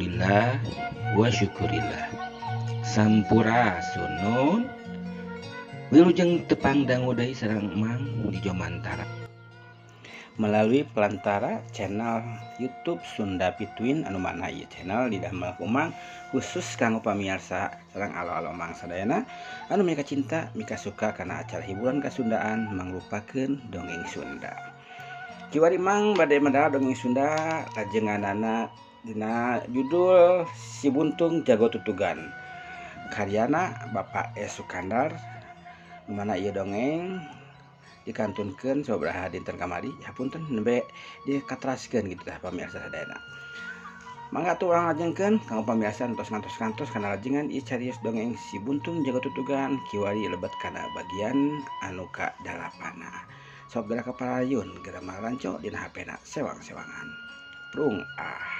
Alhamdulillah wa syukurillah. Sampurasun. Wilujeng tepang dangu deui sareng Mang di Jomantara melalui pelantara channel YouTube Sunda Pitwin anu mana ieu channel didamel ku Mang khusus kanggo pamirsa sareng alo-alo Mang sadayana anu mika cinta mika suka kana acara hiburan kasundaan mangrupakeun dongeng Sunda. Kiwari Mang bade medal dongeng Sunda lajenganana dina judul Si Buntung Jago Tutugan karyana Bapak S. Sukandar, mana ieu dongeng dikantunkeun sababaraha dinten kamari, hapunten nembe dikatraskeun gitu tah pamirsa sadayana. Mangga atuh urang lajengkeun kanggo pamirsa tos ngantos-ngantos kana lajengan ieu carios dongeng Si Buntung Jago Tutugan kiwari lebet kana bagian anu ka-dalapanna. Sok geura kaparayun geura maranco dina HP-na sewang-sewangan. Prung ah.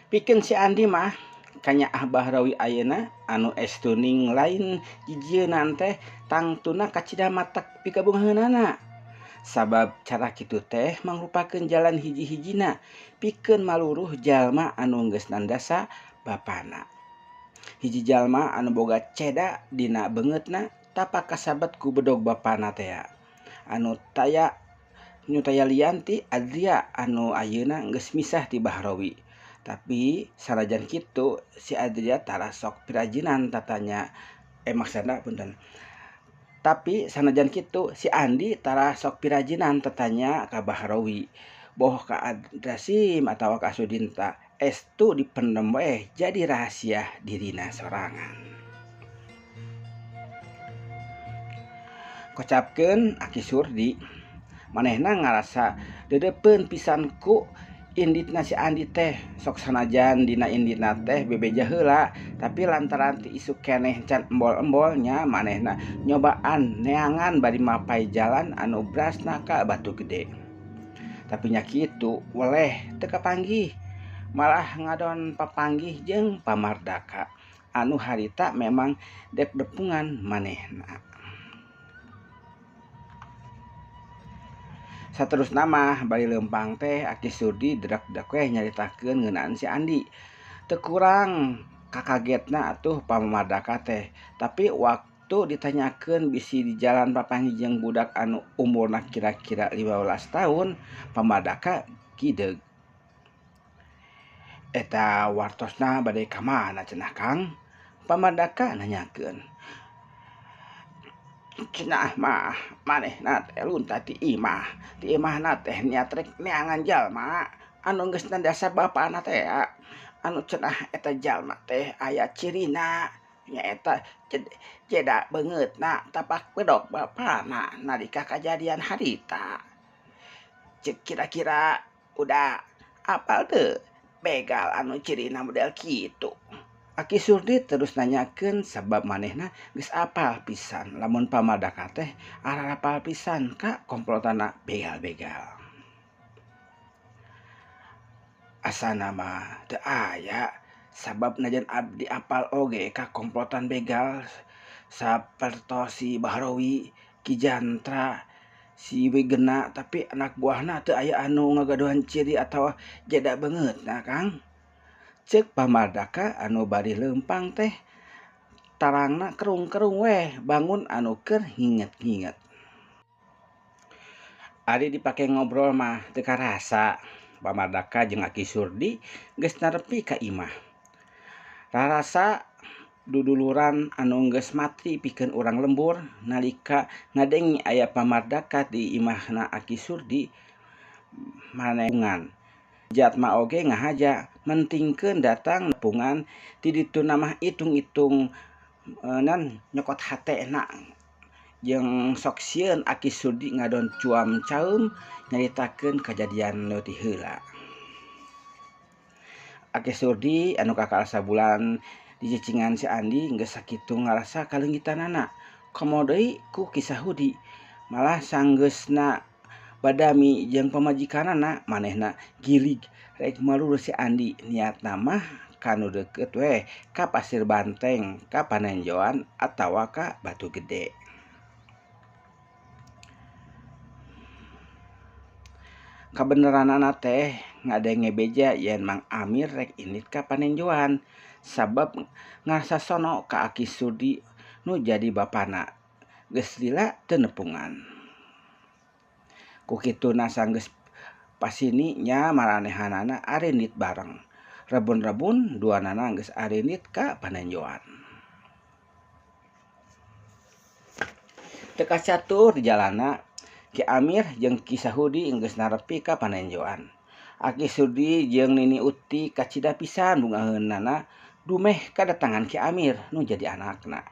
Pikeun si Andi mah kanyaah Bahrawi ayeuna anu estuning lain jijieunana teh tangtuna kacida matak pikabungaheunana. Sabab cara kitu teh mangrupakeun jalan hiji-hijina pikeun maluruh jalma anu geus nandasa bapana. Hiji jalma anu boga ceda dina beungeutna tapak kasabet ku bedog bapana tea. Anu taya nu taya lian ti Adria anu ayeuna geus misah ti Bahrawi. Tapi sanajan kitu si Adria tara sok pirajinan tatanya maksudna punten. Tapi sanajan kitu si Andi tara sok pirajinan tatanya ka Bahrawi. Boh ka Adrasim atawa ka Sudinta estu dipendem we jadi rahasia dirina sorangan. Kocapkeun Aki Surdi manehna ngarasa dedeupeun pisan ku inditna si Andi teh. Sok sanajan dina inditna teh bebeja heula, tapi lantaran ti isuk keneh can embol-embolnya manehna nyobaan neangan bari mapai jalan anu brasna ka Batu Gede. Tapi nya kitu weleh teu kapanggih, malah ngadon papanggih jeung pamardaka anu harita memang dek depungan manehna. Saterusna mah bari leumpang teh Aki Surdi drek-drek weh nyaritakeun ngeunaan si Andi. Teu kurang kakagetna atuh pamardaka teh. Tapi waktu ditanyakeun bisi di jalan papanggih jeung budak anu umurna kira-kira 15 tahun, pamardaka gideug. Eta wartosna bade ka mana cenah Kang? Pamardaka nanyakeun. Cenah mah manehna teh lunta ti imah. Ti imahna teh niat rek neangan jalma anu geus nandasa bapana teh. Anu cenah eta jalma teh aya cirina nyaeta jeda beungeutna tapak bedog bapana nalika kajadian harita. Ceuk kira-kira udah apal teu begal anu cirina model kitu. Aki Surdi terus nanyakeun sabab manehna geus apal pisan lamun pamardaka teh ararapal pisan ka komplotanna begal-begal. Asana mah teu aya sabab najan abdi apal oge ka komplotan begal sapertos si Bahrawi, Ki Jantra, si Wigena, tapi anak buahna teu aya anu ngagaduhan ciri atawa jeda beungeutna Kang. Ceuk pamardaka anu bari leumpang teh tarangna kerung-kerung weh bangun anu keur nginget-nginget. Ari dipake ngobrol mah teu karasa. Pamardaka jeung Aki Surdi geus narepi ka imah. Rarasa duduluran anu geus mati pikeun urang lembur nalika ngadengi aya pamardaka di imahna Aki Surdi manehungan. Jatma oge ngahaja mentingkeun datang nepungan ti dituna mah itung-itung nan nyokot hatena jeung sok sieun Aki Surdi ngadon cuam caeum nyaritakeun kajadian nu ti heula. Aki Surdi anu kakara sabulan dicicingan si Andi geus sakitu ngarasa kaleunggitanana. Komo deui ku kisah Hudi malah sanggeusna badami jeung pamajikanana manehna gilig rek malurus si Andi niatna mah ka nu deukeut we ka Pasir Banteng, ka Panenjoan atawa ka Batu Gede. Kabeneranana teh ngadenge beja yen Mang Amir rek indit ka Panenjoan sabab ngarasa sono ka Aki Surdi nu jadi bapana geus lila teu nepungan. Ku kituna sanggeus pasini nya maranehanana arindit bareng. Rebun-rebun duanana geus arindit ka Panenjoan. Teu kacatur di jalana Ki Amir jeung Ki Sahudi geus narepi ka Panenjoan. Aki Surdi jeung Nini Uti kacida pisan bungaheunana dumeh kadatangan Ki Amir nu jadi anakna.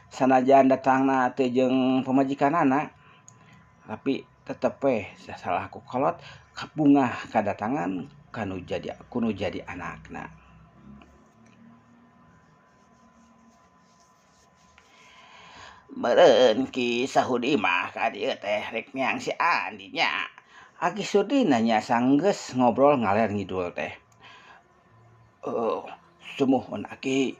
Sanajan datangna teu jeung pamajikanana tapi tetep we salah ku kolot kabungah kadatangan kanu jadi kunu jadi anakna. Meureun Ki Sahudi mah ka dieu teh rek miang si Andi nya. Aki Surdi nanya sanggeus ngobrol ngaler ngidul teh. Sumuhun Aki,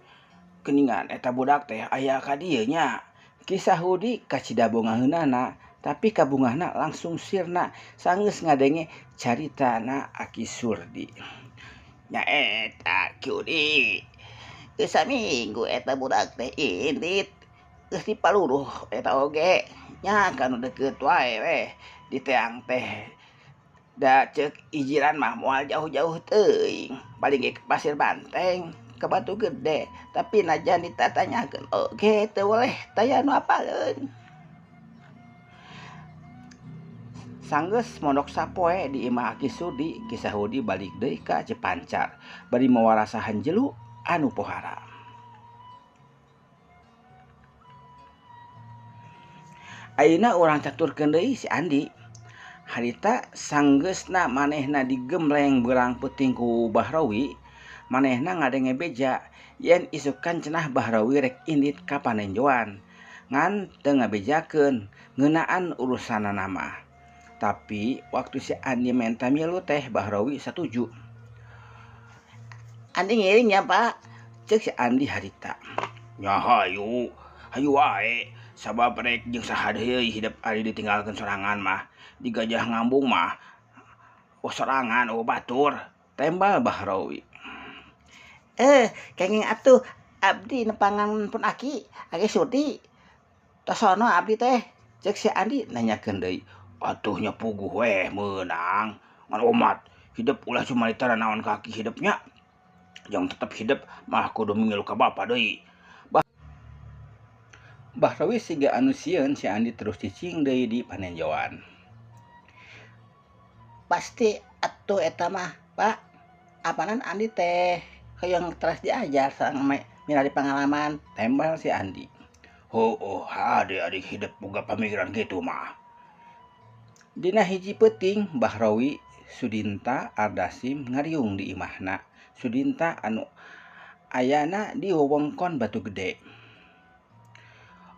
geuningan eta budak teh aya ka dieu nya. Ki Sahudi kacida bongaheunana tapi kabungahna langsung sirna sanggeus ngadenge caritana Aki Surdi. Nya eta Ki Udi, geus saminggu eta budak teh indit. Geus dipaluruh eta oge nya kanu deukeut wae weh diteang teh. Da ceuk ijiran mah moal jauh-jauh teuing, paling ge ke Pasir Banteng, ke Batu Gede, tapi najan ditatanyakeun oge teu weleh taya nu apaleun. Sanggeus mondok sapoe di imah Aki Surdi, Ki Sahudi balik deui ka Cipancar bari mawa rasa hanjelu anu pohara. Ayeuna urang caturkeun deui si Andi. Harita sanggeusna manehna digembleng beurang peuting ku Bahrawi, manehna ngadenge beja yen isukan cenah Bahrawi rek indit ka Panenjoan. Ngan teu ngabejakeun ngeunaan urusanana mah. Tapi waktu si Andi menta milu teh Bahrawi satuju. Andi ngiring ya Pak, ceuk si Andi harita. Nya hayu, hayu wae. Sabab rek jeung saha deui hidup ari ditinggalkeun sorangan mah, di gajah ngambung mah oh sorangan oh batur, tembal Bahrawi. Kenging atuh abdi nepangan pun aki, Aki Surdi. Tosono abdi teh, ceuk si Andi nanyakeun deui. Atuh nya puguh weh meunang, ngan omat hidup ulah cumalita naon kaki hidupnya. Jang tetep hidup mah kudu ngilu ka bapa deui. Bahrawi siga anu sieun si Andi terus cicing deui di Panenjoan. Pasti atuh eta mah, Pak. Apanan Andi teh hoyong teras diajar sareng milari pengalaman, tembal si Andi. Heueuh, hade adik hidup boga pamikiran kitu mah. Dina hiji peuting Bahrawi Sudinta Ardasim ngariung di imahna. Sudinta anu ayana di wewengkon Batu Gede.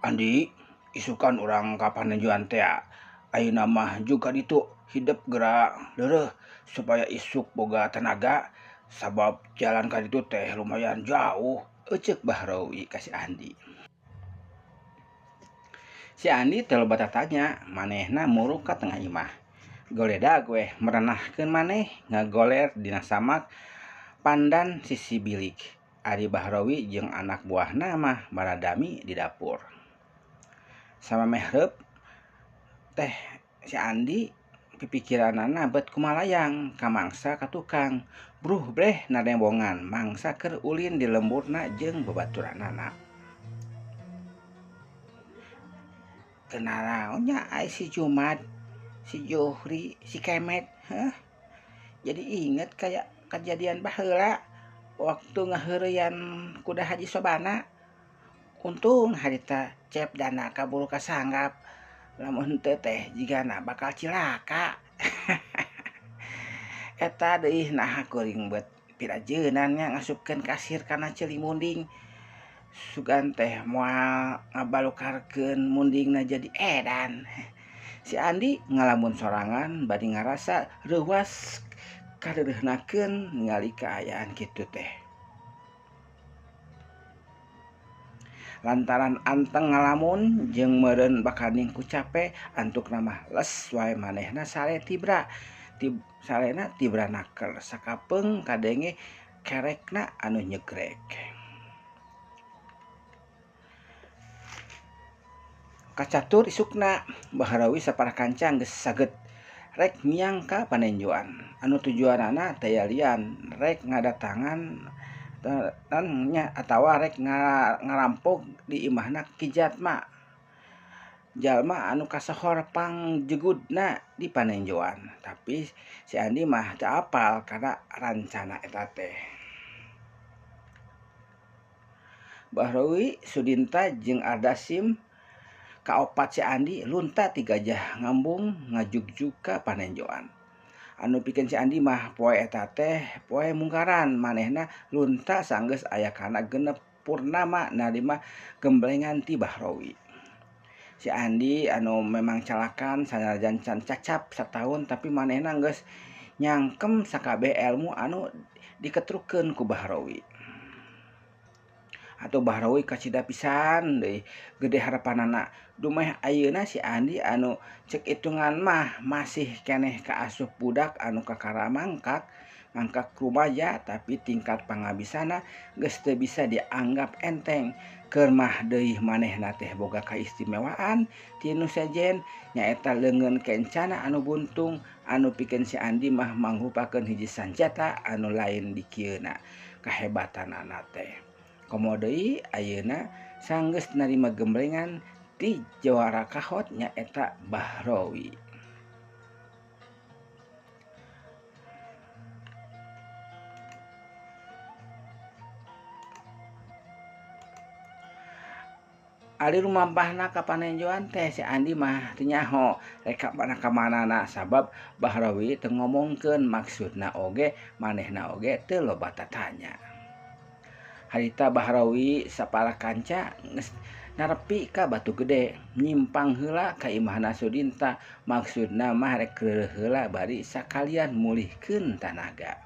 Andi, isukan urang ka Panenjoan teh. Ayeuna mah juga ditu hidup geura leureuh supaya isuk boga tenaga sabab jalan ka ditu teh lumayan jauh, euceuk Bahrawi ka si Andi. Si Andi teu loba tatanya, manehna muruk ka tengah imah. Goledag weh merenahkeun maneh ngagoler dina samak pandan sisi bilik. Ari Bahrawi jeung anak buahna mah maradami di dapur. Samameh reup teh si Andi pipikiranana bet kumalayang ka mangsa ka tukang. Bruh breh narembongan mangsa keur ulin di lemburna jeung babaturanana. Teu naraon nya ai si Jumat, si Johri, si Kemet, heh. Jadi inget kayak kejadian baheula waktu ngaheureuyan kuda Haji Sobana. Untung harita cep dana kaburu kasanggap. Lamun henteu teh jigana bakal cilaka. Eta deui naha kuring beut pirajeunan nya ngasupkeun kasir kana ceuli munding. Sugan teh moal ngabalukarkeun mundingna jadi edan. Si Andi ngalamun sorangan bari ngarasa reuwas kareureuhnakeun ningali kaayaan kitu teh. Lantaran anteng ngalamun jeung meureun bakaning ku cape antukna mah les wae manehna sare tibra. Sarena tibra naker sakapeung kadenge kerekna anu nyegrek. Kacatur isukna Bahrawi sapara kanca geus saget rek miang ka panenjoan anu tujuanana teh lian rek ngadatangan nya atawa rek ngarampok di imahna Ki Jatma jalma anu kasohor pangjegudna di panenjoan. Tapi si Andi mah teu apal kana rancana eta teh. Bahrawi Sudinta jeung Ardasim kaopat si Andi lunta ti Gajah Ngambung ngajugjug ka panenjoan. Anu pikeun si Andi mah poe eta teh poe mungkaran manehna lunta sanggeus aya kana 6 purnama narima gemblengan ti Bahrawi. Si Andi anu memang calakan sanajan can cacap sataun tapi manehna geus nyangkem sakabeh ilmu anu diketrukeun ku Bahrawi. Atau Bahrawi kacida pisan deui gede harapanana. Dumeh ayeuna si Andi anu cek hitungan mah masih keneh kaasup budak anu kakara mangkak rumaja tapi tingkat pangabisana geus teu bisa dianggap enteng. Keur mah deui manehna teh boga kaistimewaan ti nu sejen nyaeta leungeun kencana anu buntung anu pikeun si Andi mah mangrupakeun hiji sanjata anu lain dikieuna kahebatanana teh. Komo deui ayeuna sanggeus narima gemblengan ti jawara kahot nyaeta Bahrawi. Ari rumampahna ka panenjoan teh si Andi mah teu nyaho rek ka manana sabab Bahrawi teu ngomongkeun maksudna oge manehna oge teu loba tatanya. Harita Bahrawi sapara kanca geus narepi ka Batu Gede nyimpang heula ka imahna Sudinta maksudna mah rek reureuh heula bari sakalian mulihkeun tanaga.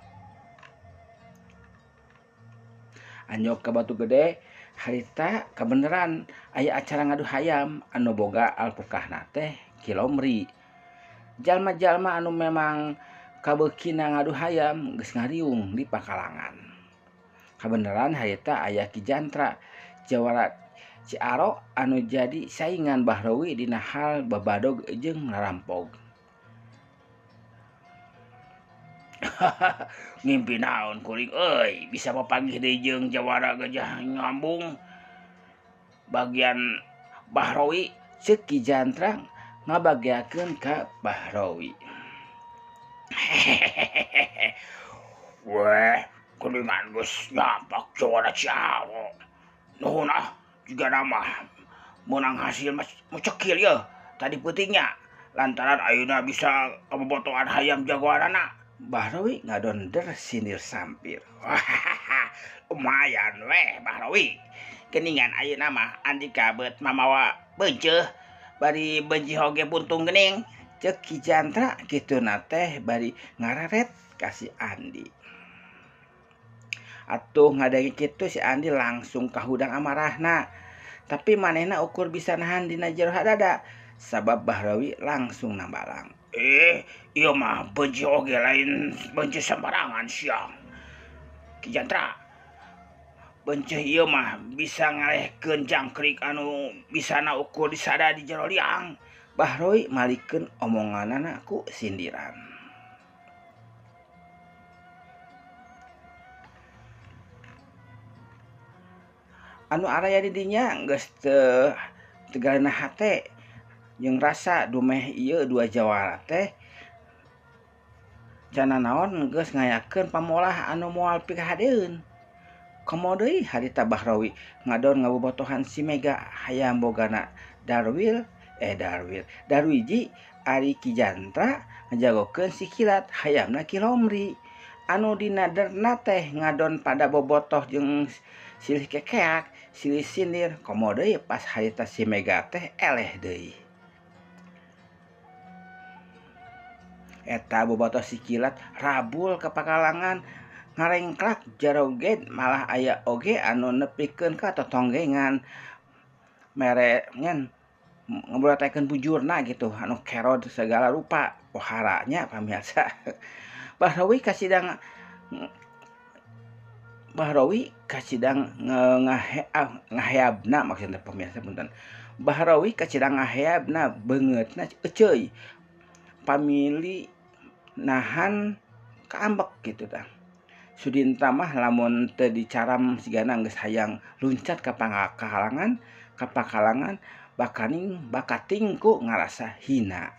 Anjog ka Batu Gede harita kabeneran aya acara ngadu hayam anu boga alpukahna teh Kilomri. Jalma-jalma anu memang kabeukina ngadu hayam geus ngariung di pakalangan. Kabeneran harita aya Ki Jantra jawara Ciaro anu jadi saingan Bahrawi dina hal babadog jeung ngarampog. Ngimpi naon kuring euy bisa papanggih deui jeung jawara Gajah Ngambung bagian Bahrawi ceuk Ki Jantra ngabagiakeun ka Bahrawi. Weh kuningan geus nyampak jawara Ciaro. Nuhun ah juga nama menang hasil mecekil ya tadi peutingnya lantaran ayeuna bisa kabobotoan hayam jagoanana. Bahrawi ngadonder sindir sampir. Lumayan weh Bahrawi. Geningan ayeuna mah Andika beut mamawa benceuh bari benci hoge puntung gening. Ceuk Ki Jantra kituna teh bari ngararet ka si Andi. Atuh ngadenge kitu si Andi langsung kahudang amarahna. Tapi manehna ukur bisa nahan dina jero dada sabab Bahrawi langsung nambalang. Ieu mah benci oge lain benci sembarangan siang. Ki Jantra benci ieu mah bisa ngalehkeun jangkrik anu bisana ukur disada di jero liang. Bahrawi malikeun omonganana ku sindiran. Anu araya di dinya geus teu tegalna hate jeung rasa dumeh ieu dua jawara teh cana naon geus ngayakeun pamolah anu moal pikahadeun. Komo deui harita Bahrawi ngadon ngabobotohan si Mega hayam bogana Darwiji ari Ki Jantra ngajagokeun si Kilat hayamna Ki Lomri anu dina derna teh ngadon pada bobotoh jeung silih kekeak silih sindir. Komo deui pas harita si Mega teh eleh deui. Eta bobotoh si Kilat rabul ke pakalangan ngarengklak jaroget malah aya oge anu nepikeun ka totonggengan Mere nyen ngebrotekeun bujurna gitu anu kerod segala rupa pohara nya pamirsa. Bahrawi kasidang ngaheabna maksudna pamirsa punten. Bahrawi kasidang ngaheabna beungeutna eceuy. Pamili nahan kaambek gitu tah. Sudinta mah lamun teu dicaram sigana geus hayang luncat ka pakalangan bakaning bakating ku ngarasa hina.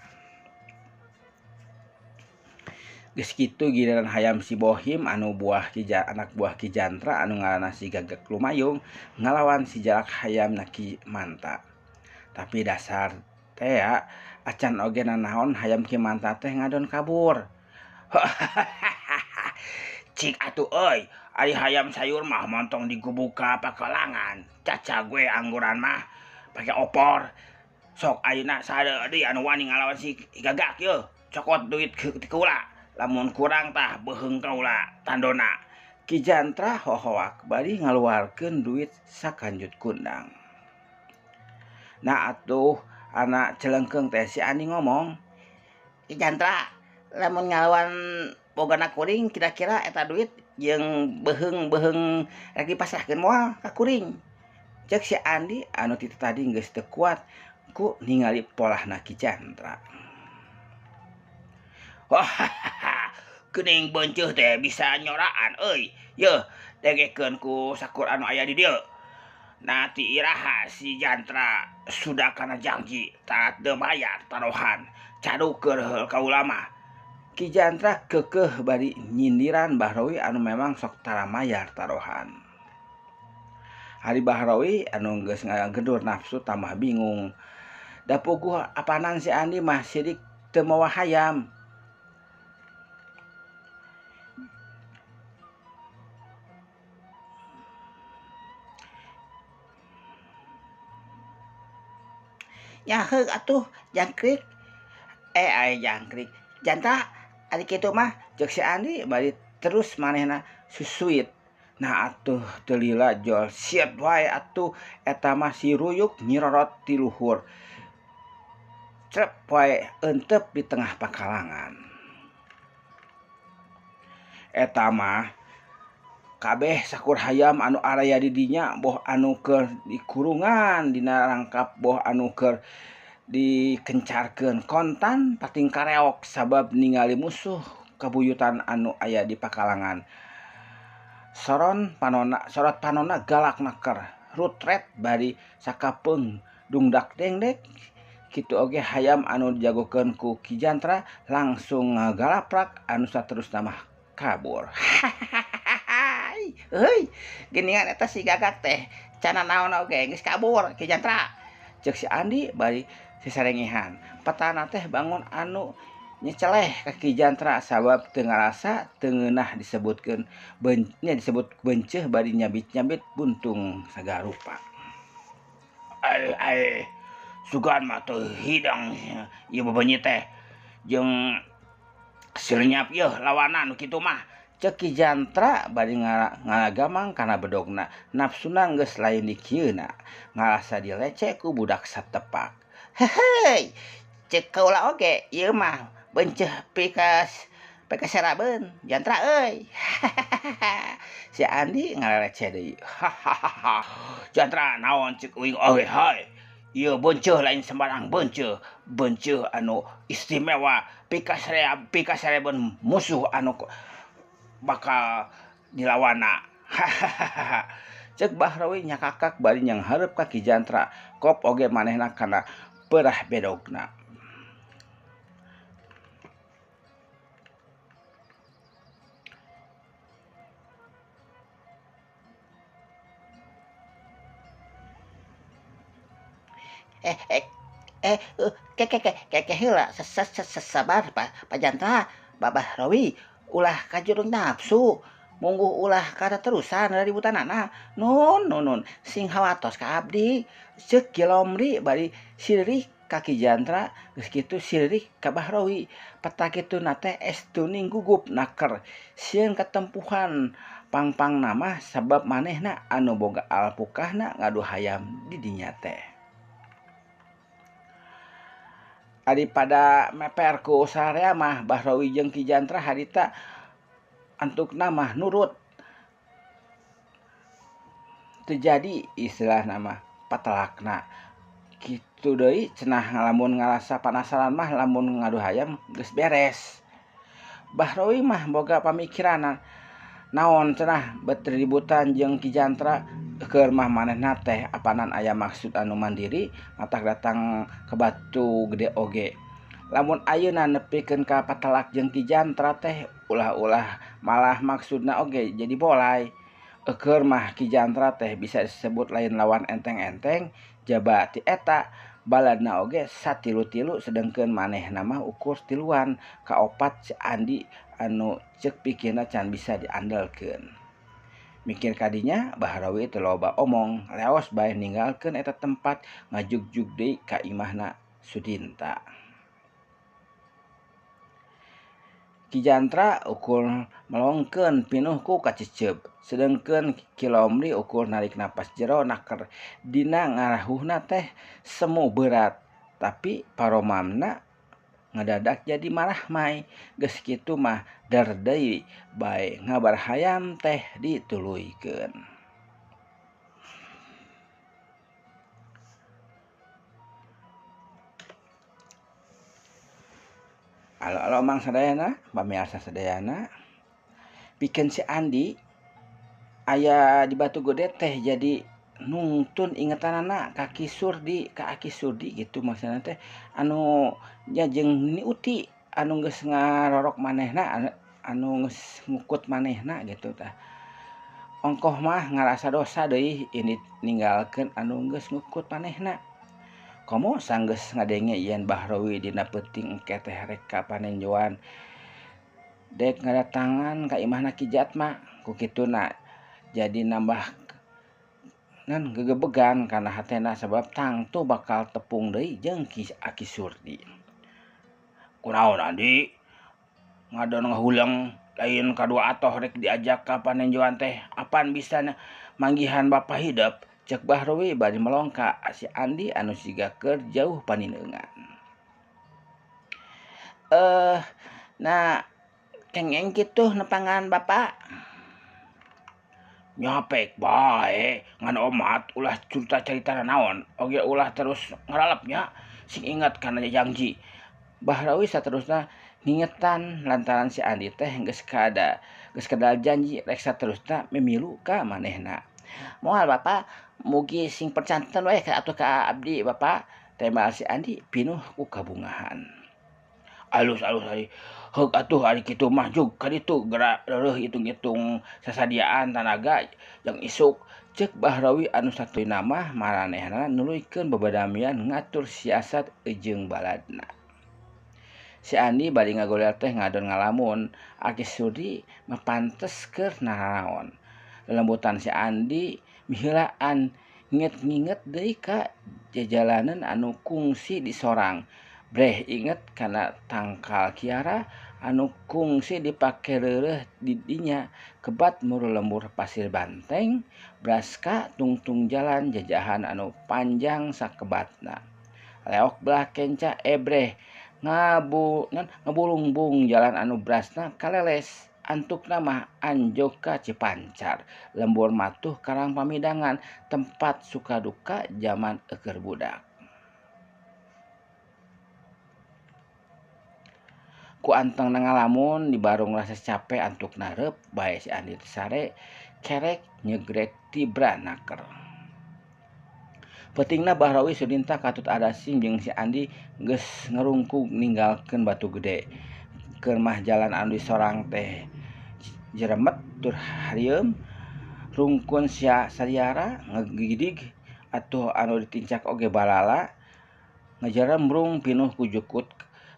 Geus kitu giliran hayam si Bohim anu buah anak buah Ki Jantra anu ngaranna si Gagak Lumayung ngalawan si Jalak hayamna Ki Manta. Tapi dasar tea acan oge nanaon hayam Ki Manta teh ngadon kabur. Cik atuh euy, ari hayam sayur mah montong digubuk ka pakalangan. Caca gue angguran mah pake opor. Sok ayeuna saha deui anu wani ngalawan si Gagak yeuh, cokot duit ti kaula. Lamun kurang tah beuheung kaula tandona. Ki Jantra hohoak bari ngaluarkeun duit sakanjut kundang. Nah atuh anak celengkeung teh si Andi ngomong, Ki Jantra lamun ngalawan bogana kuring kira-kira eta duit jeung beuheung-beuheung rek dipasrahkeun moal ka kuring. Cek si Andi anu ti tadi geus teu kuat ku ningali polahna Ki Jantra. Wah, geuning beunceut teh bisa nyoraan euy. Yeuh, dengekeun ku sakur anu aya di dieu. Nah ti iraha si Jantra sudah kana janji taat teu bayar taruhan. Cadukeun heul kaula mah. Ki Jantra keukeuh bari nyindiran Bahrawi anu memang sok tara mayar taruhan. Ari Bahrawi anu geus ngagedur nafsu tambah bingung. Da puguh apanan si Andi mah sirik teu mawa hayam. Nyaheug atuh jangkrik. Ai jangkrik. Jantra ari kitu mah Cek si Andi bari terus manehna susuit. Nah atuh teu lila jol siet wae atuh eta mah si ruyuk nyirorot ti luhur. Trep wae eunteup di tengah pakalangan. Eta mah kabeh sakur hayam anu araya di dinya boh anu keur dikurungan dina rangkap boh anu keur dikencarkeun kontan pating kareok sabab ningali musuh kabuyutan anu aya di pakalangan. Sorot panona galak naker rutret bari sakapeung dungdak dengdek kitu oge hayam anu dijagokeun ku Ki Jantra langsung ngagalaprak anu saterusna mah kabur. Heuy, geuningan eta si Gagak teh cana naon oge geus kabur Ki Jantra. Cek si Andi bari sesarengehan. Petana teh bangun anu nyeceleh ka Ki Jantra sabab teu ngarasa teu ngeunah disebutkeun nya disebut benceuh bari nyabit-nyabit buntung sagarupa. Ai sugan mah teu hidang ieu bebenyi teh jeung silenyap yeuh lawanan nu kitu mah. Cek Ki Jantra bari ngalagamang kana bedogna nafsuna geus lain dikieuna ngarasa dileceh ku budak satepak. Hehey, cek kaula oge ieu mah benceuh pikas serabeun Jantra euy. Si Andi ngaleleceh deui. Hahaha. Jantra naon cek uing oge hae. Ieu benceuh lain sembarang benceuh, benceuh anu istimewa pikasarebeun musuh anu bakal dilawana. Hahaha. Cek Bahrawi nyakakak bari nyanghareup ka Ki Jantra kop oge manehna kana perah bedogna. Ke heula sabar Pak Jantra, Bahrawi ulah kajurung nafsu mungguh ulah kada terusan ributanana. Nun nun sing hawatos ka abdi. Cek Ki Lomri bari sirik ka Ki Jantra geus kitu sirik ka Bahrawi. Peta kitu na teh estuning gugup naker sieun katempuhan pangpangna mah sabab manehna anu boga alpukahna ngadu hayam di dinya teh. Ari pada meper ku sarea mah Bahrawi jeung Ki Jantra harita antukna mah nurut. Teu jadi istilahna mah patelakna. Kitu deui cenah lamun ngarasa panasaran mah lamun ngadu hayam geus beres. Bahrawi mah boga pamikiranna naon cenah bet ributan jeung Ki Jantra keur mah manehna teh apanan aya maksud anu mandiri matak datang ke Batu Gede oge. Lamun ayeuna nepikeun ka patelak jeung Ki Jantra teh ulah-ulah malah maksudna oge jadi bolai. Keur mah Ki Jantra teh bisa disebut lain lawan enteng-enteng jaba ti eta baladna oge satilu-tilu sedengkeun manehna mah ukur tiluan kaopat si Andi anu ceuk pikirna can bisa diandelkeun. Mikir kadinya Bahrawi teu loba omong leos bae ninggalkeun eta tempat ngajugjug deui ka imahna Sudinta. Ki Jantra ukur melongkeun pinuh ku kacecep sedengkeun Ki Lomri ukur narik napas jero naker dina ngarahuhna teh semu berat tapi paromamna ngadadak jadi marahmai geus kitu mah der deui bae ngabar hayam teh dituluykeun. Alo-alo mang sadayana, pamiarsa sadayana, pikeun si Andi aya di Batu Gede teh jadi nungtun ingetanana ka Ki Surdi, ka Aki Surdi gitu maksudna teh anu nya jeung Nini Uti anu geus ngarorok manehna anu geus ngukut manehna gitu tah. Ongkoh mah ngarasa dosa deui ini ninggalkeun anu geus ngukut manehna. Komo sanggeus ngadenge yen Bahrawi dina peuting engke teh rek ka panenjoan dek ngadatangan ka imahna Ki Jatma ku kituna jadi nambah ngan gegebegan kana hatena sabab tangtu bakal tepung deui jeung Ki Aki Surdi. Kunaon Andi ngadon ngahuleng lain kadua atoh rek diajak ka panenjoan teh apan bisa manggihan bapa hidep cek Bahrawi bari melongka si Andi anu siga keur jauh panineungan. Nah kengeng kitu nepangan bapak. Nyapek bae ngan omat ulah cerita-cerita naon oge ulah terus ngaralepnya sing ingat kana janji. Bahrawi saterusna ngingetan lantaran si Andi teh geus kadal janji rek saterusna mimilu ka manehna. Moal bapak mugi sing percanten we atuh ka abdi bapak tembal si Andi pinuh ku kabungahan. Alus-alus ari heug atuh ari kitu mah jug ka ditu geura reureuh hitung-hitung sasadiaan tanaga jeung isuk ceuk Bahrawi anu satuluyna mah maranehna nuluykeun babadamian ngatur siasat jeung baladna. Si Andi bari ngagolel teh ngadon ngalamun Aki Surdi mah pantes keur naraon. Lelembutan si Andi miheulaan nginget-nginget deui ka jajalanan anu kungsi di sorang. Breh inget kana tangkal kiara anu kungsi dipake reureuh di dinya kebat muru lembur pasir banteng braska tungtung jalan jajahan anu panjang sakebatna. Leok belah kenca ebreh ngabulungbung jalan anu brasna kaleles. Antukna mah anjog ka Cipancar lembur matuh karang pamidangan tempat suka duka jaman eukeur budak. Ku anteng ngalamun di barung rasa capek antukna reup bae si Andi teh sare kerek nyegrek tibra naker. Peutingna Bahrawi Sudinta katut adasing jeung si Andi geus ngerungkug ninggalkeun Batu Gede. Keur mah jalan anu disorang teh jeremet tur harieum rungkun sia sariara ngegidig atuh anu ditincak oge balala ngajarembrung pinuh ku jukut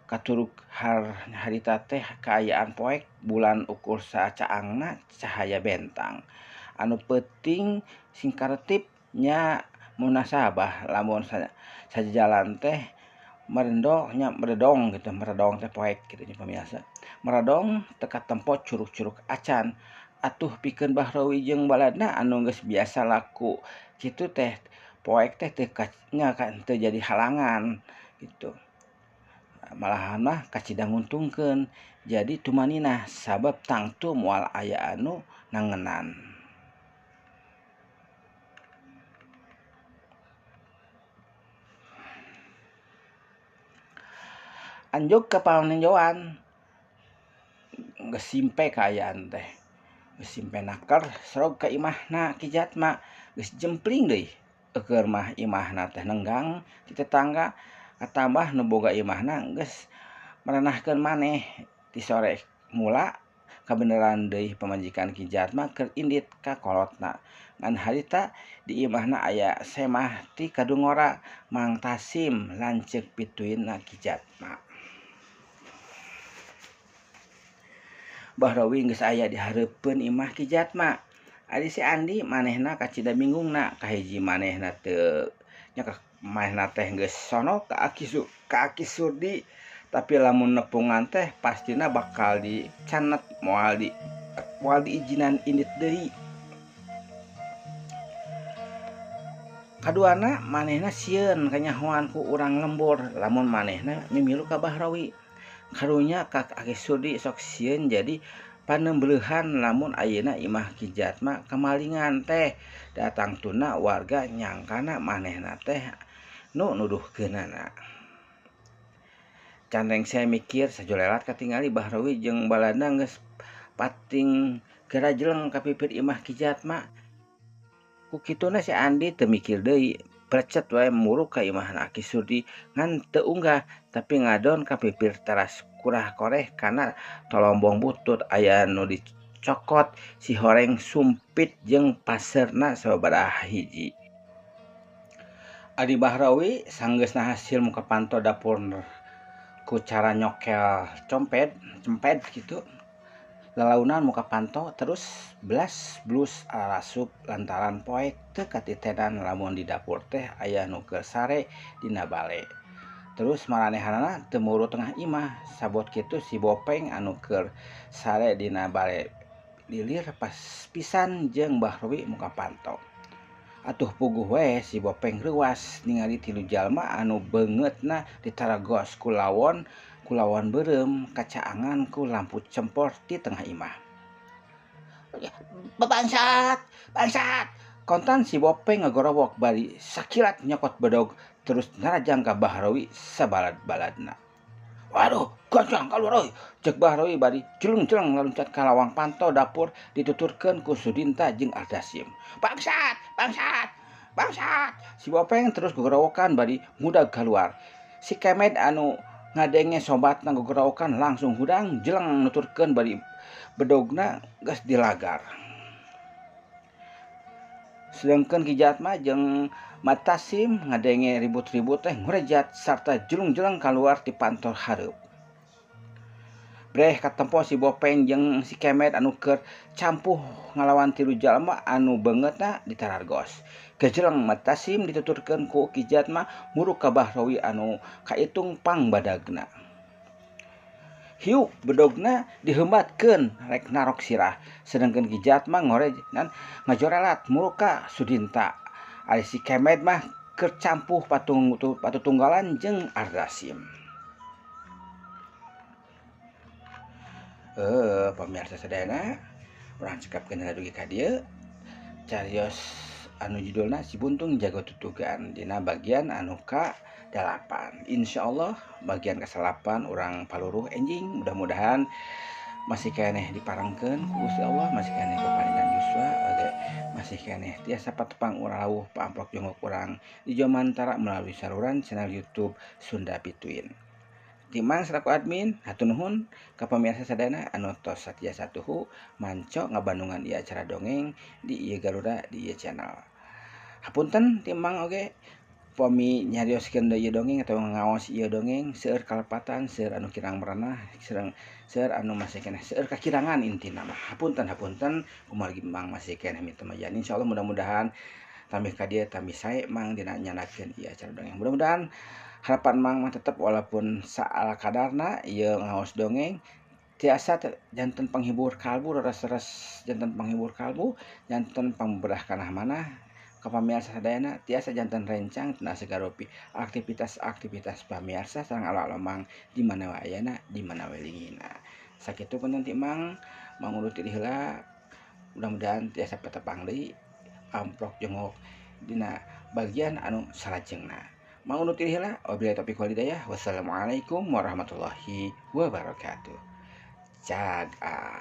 katuruk harita teh kaayaan poek bulan ukur sacaangna cahaya bentang anu peuting singkaretip nya munasabah lamun sajalan teh merendongnya meredong gitu meredong teh poek gitu nya pemirsa meredong teka tempo curug-curug acan atuh pikeun Bahrawi jeung baladna anu geus biasa laku kitu teh poek teh teu nya kan teu jadi halangan gitu. Malahan mah kacida nguntungkeun jadi tumaninah sabab tangtu moal aya anu nangenan. Anjuk ka paninjauan geus simpe kaayaan teh. Geus simpe naker serog ka imahna Ki Jatma geus jempling deui. Eukeun mah imahna teh nenggang ti tetangga katambah nu boga imahna geus merenahkeun maneh. Ti sore mula kabeneran deui pamajikan Ki Jatma keur indit ka kolotna. Ngan harita di imahna aya semah ti kadungora Mang Tasim lanceuk pituinna Ki Jatma. Bahrawi geus aya di hareupeun imah Ki Jatma. Ari si Andi manehna kacida binggungna kahiji manehna teu nya manehna teh geus sono ka Aki Surdi tapi lamun nepungan teh pastina bakal dicanet moal diizinan indit deui. Kaduana manehna sieun kanyahoan ku urang lembur lamun manehna mimilu ka Bahrawi. Karunya ka Aki Surdi sok sieun jadi panembeleuhan lamun ayeuna imah Ki Jatma kamalingan teh datang tuna warga nyangkana manehna teh nu nuduhkeunana. Can rengse mikir sajolelat katingali Bahrawi jeung balana geus pating garajeleng ka pipir imah Ki Jatma. Ku kituna si Andi teu mikir deui precet wae muruk ka imahna Aki Surdi ngan teu unggah tapi ngadon ka pipir teras kurah koreh kana tolombong butut aya nu dicokot si horeng sumpit jeung paserna sababaraha hiji. Adi Bahrawi sanggeusna hasil muka panto dapur ku cara nyokel cempet gitu. Lalaunan muka panto terus belas blus arasup lantaran poek teu katitenan lamun di dapur teh aya nu keur sare dina bale. Terus maranehanana teu muru tengah imah sabot kitu si Bopeng anu keur sare dina bale lilir pas pisan jeung Bahrawi muka panto. Atuh puguh we si Bopeng reuas ningali tilu jalma anu beungeutna ditaragos ku lawon beureum kacaangan ku lampu cempor di tengah imah. Bangsat, bangsat. Kontan si Bopeng ngagorowok bari sakilat nyokot bedog terus narajang ka Bahrawi sabalad-baladna. Waduh, gancang kaluar euy. Ceuk Bahrawi bari jeleng-jeleng ngaluncat ka lawang panto dapur dituturkeun ku Sudinta jeung Ardasim. Bangsat, bangsat, bangsat. Si Bopeng terus gogorowokan bari ngudag kaluar. Si Kemed anu ngadenge sobatna gogorowokan langsung hudang jeleng nuturkeun bari bedogna geus dilagar. Sedangkan Ki Jatma jeung Matasim ngadenge ribut-ribut teh ngurejat sarta jelung-jeleng kaluar ti pantor hareup. Breh katempo si Bopeng jeung si Kemed anu keur campuh ngalawan tilu jalma anu beungeutna ditarargos. Kejeleng Matasim dituturkeun ku Ki Jatma muruk ka Bahrawi anu kaitung pangbadagna. Hiu bedogna dihembatkeun rek narok sirah. Sedangkan Ki Jatma ngorejan ngajorelat muruk ka Sudinta. Ari si Kemed mah keur campuh patutunggalan jeung Ardasim. Pamirsa sadayana, urang cekapkeun heula dugi ka dieu. Carios anu judulna Si Buntung Jago Tutugan dina bagian anu ka-8. Insyaallah bagian ka-9 urang paluruh enjing, mudah-mudahan masih keneh diparengkeun ku Gusti Allah, masih keneh paparinan yuswa oge masih keneh tiasa patepang urang lawuh paamprok jonggok urang di Jomantara melalui saluran channel YouTube Sunda Pituin. Timang selaku admin hatur nuhun ka pamirsa sadayana anu tos satia satuhu manco ngabandungan ieu acara dongeng di ieu Garuda di ieu channel. Hapunten timang oge pami nyarioskeun ieu dongeng atau ngaos ieu dongeng seueur kalepatan, seueur anu kirang merenah, seueur anu masih keneh seueur kakirangan intina mah. Hapunten kumargi mang masih keneh mitemajan. Insyaallah mudah-mudahan tambih ka dieu tambih sae mang dina nyanakeun ieu acara dongeng. Mudah-mudahan harapan mang mah tetep walaupun saala kadarna ieu ngaos dongeng tiasa janten panghibur kalbu, reres-reres janten panghibur kalbu, janten pangberah kana manah Ka pamiarsa sadayana tiasa janten rencang tina sagarupi aktivitas-aktivitas pamiarsa sareng alo-alo Mang di mana wae ayana, di mana wae lingihna. Sakitu punten ti Mang, Mang undur diri heula. Mudah-mudahan tiasa patepang deui amprok jongok dina bagian anu salajengna. Mang undur diri heula. Wabillahi taufiq wal hidayah. Wassalamualaikum warahmatullahi wabarakatuh. Cag ah.